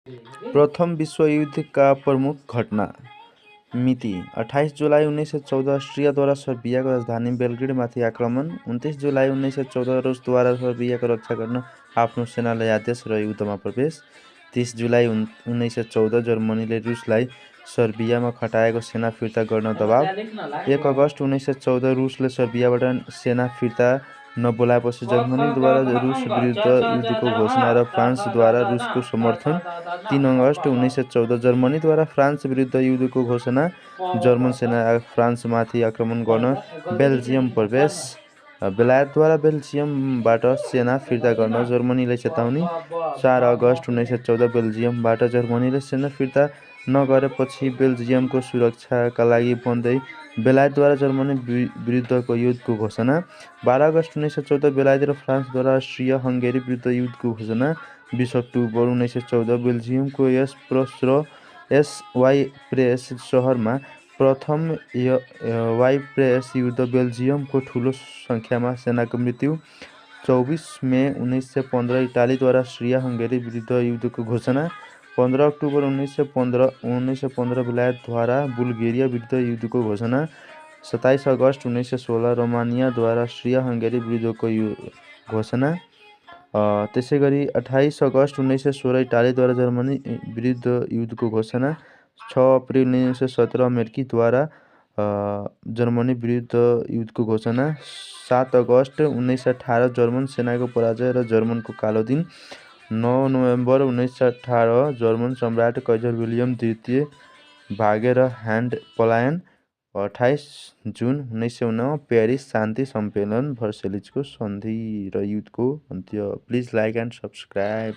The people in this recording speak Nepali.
प्रथम विश्वयुद्ध का प्रमुख घटना मिति 28 जुलाई 1914 अस्ट्रियाद्वारा सर्बियाको राजधानी बेलग्रेडमाथि आक्रमण। 29 जुलाई 1914 रुसद्वारा सर्बियाको रक्षा गर्न आफ्नो सेनालाई आदेश र युद्धमा प्रवेश। 30 जुलाई 1914 जर्मनीले रुसलाई सर्बियामा खटाएको सेना फिर्ता गर्न दबाव। 1 अगस्त 1914 रुसले सर्बियाबाट सेना फिर्ता नबोलाएपछि जर्मनीद्वारा रुस विरुद्ध युद्धको घोषणा र फ्रान्सद्वारा रुसको समर्थन। 3 अगस्त 1914 जर्मनीद्वारा फ्रान्स विरुद्ध युद्धको घोषणा। जर्मन सेना फ्रान्समाथि आक्रमण गर्न बेल्जियम प्रवेश। बेलायतद्वारा बेल्जियमबाट सेना फिर्ता गर्न जर्मनीलाई चेतावनी। 4 अगस्त 1914 बेल्जियमबाट जर्मनीले सेना फिर्ता नगरेपछि बेल्जियमको सुरक्षाका लागि बन्दै बेलायतद्वारा जर्मनी विरुद्धको युद्धको घोषणा। 12 अगस्त 1914 बेलायत र फ्रान्सद्वारा अस्ट्रिया हङ्गेरी विरुद्ध युद्धको घोषणा। 20 अक्टोबर 1914 बेल्जियमको वाइप्रेस सहरमा प्रथम वाइप्रेस युद्ध बेल्जियमको ठुलो सङ्ख्यामा सेनाको मृत्यु। 24 मे 1915 इटालीद्वारा अस्ट्रिया हङ्गेरी विरुद्ध युद्धको घोषणा। 15 अक्टोबर 1915 बेलायतद्वारा बुल्गेरिया विरुद्ध युद्धको घोषणा। 27 अगस्त 1916 रोमानियाद्वारा अस्ट्रिया हङ्गेरी विरुद्धको घोषणा। त्यसै गरी 28 अगस्त 1916 इटालीद्वारा जर्मनी विरुद्ध युद्धको घोषणा। 6 अप्रिल 1917 अमेरिकीद्वारा जर्मनी विरुद्ध युद्धको घोषणा। 7 अगस्त 1918 जर्मन सेनाको पराजय र जर्मनको कालो दिन। 9 नोभेम्बर 1918 जर्मन सम्राट कैजर विलियम द्वितीय भागेर पलायन। 28 जुन 1919 पेरिस शान्ति सम्मेलन भर्सेलिजको सन्धि र युद्धको अन्त्य। Please like and subscribe.